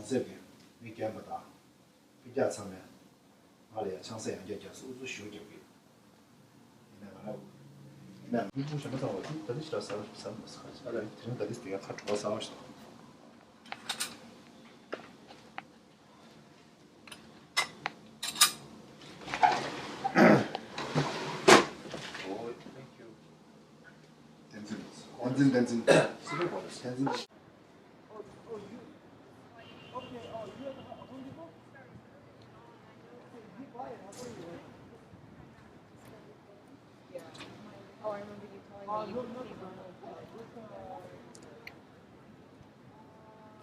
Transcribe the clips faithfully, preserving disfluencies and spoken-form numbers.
གསེར་གྱི་མི་རྒན་པ་དང་སྤུན་ཀྱག་ཚང་མས་ང་ལ་ཡང་ཆང་ས་ཡང་བསྐྱར་རྒྱག་སོང་། ཨུ་ཚུགས་ཞེ་པོ་རྒྱབ་ཀྱི་ཡོད། ཡིན་ན་ང་རང་ཡིན་ན་མི་ཕུང་ཞེ་པོ་ཚང་བ་ཅིག་ད་ནི་ཞེ་དྲག་ཟ་ཟ་མི་ཟ་ཁ་ཅིག་ཨ་ལ་དེ་རིང་ད་ནི་དེ་ག་ཁ་གྲོགས་ཟ་བ་ཞིག་དང་། བསྟན་འཛིན། བསྟན་འཛིན། བསྟན་འཛིན། བསྟན་འཛིན། བསྟན་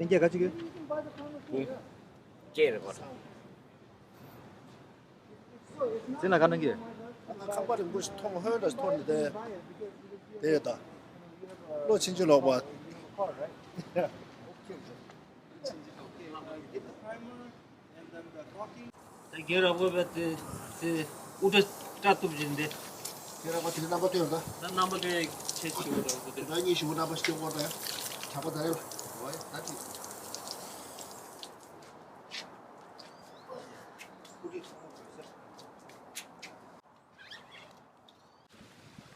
རྒྱས་ག་ཅིག་གི་ཅེས་རེད་པ། ཙི་ན་ག་ནང་གི་ཁང་པ་རིང་པོ་ཞིག་མཐོང་། ཧོན་འདྲ་ཞིག་མཐོང་ནས་བསྡད་ཡོད་ད། བློ་ཕྱིན་ཅི་ལོག་པ། ད་རྒན་རབས་པ་དེ་དེ་དབུ་སྐྲ་སྐྲ་གཏུབ་བཞིན་དེ། རྒན་རབས་པ་དེ་རྣམ་པ་སྟོན་ད། ད་རྣམ་པ་སྟོན་ཡག་ཆེ་ཆེ་བོ་རེད་པ་དེ། ད་གཉིས་ཞུ་བོ་རྣམ་པ་སྟོན་གོ་ད་ཡ། གྲགས་པ་ད་རེད་པ། ད་ཅི།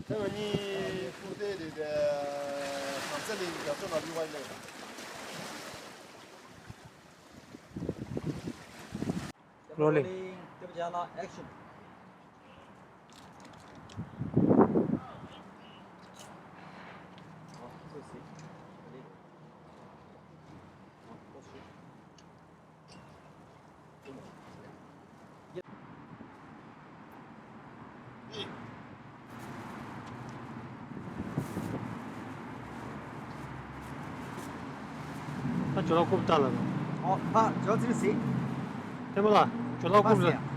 ཁྱེད་རང་གཉིས་ཁུག་རྟའི་རེད་དེ། བྲམ་ཟེ་གླིང་རྒྱ་མཚོ་ནང་གཡུག་པ་ལས། Rolling. Rolling. Camera action. ད་ཇོ་ལགས་རྐུབ་ལྟ་ལ་ནོ། ཨོ་ཕ་ཇོ་ཙི་སི། ཐེ་མོ་ལ་ཇོ་ལགས་རྐུབ་ལ།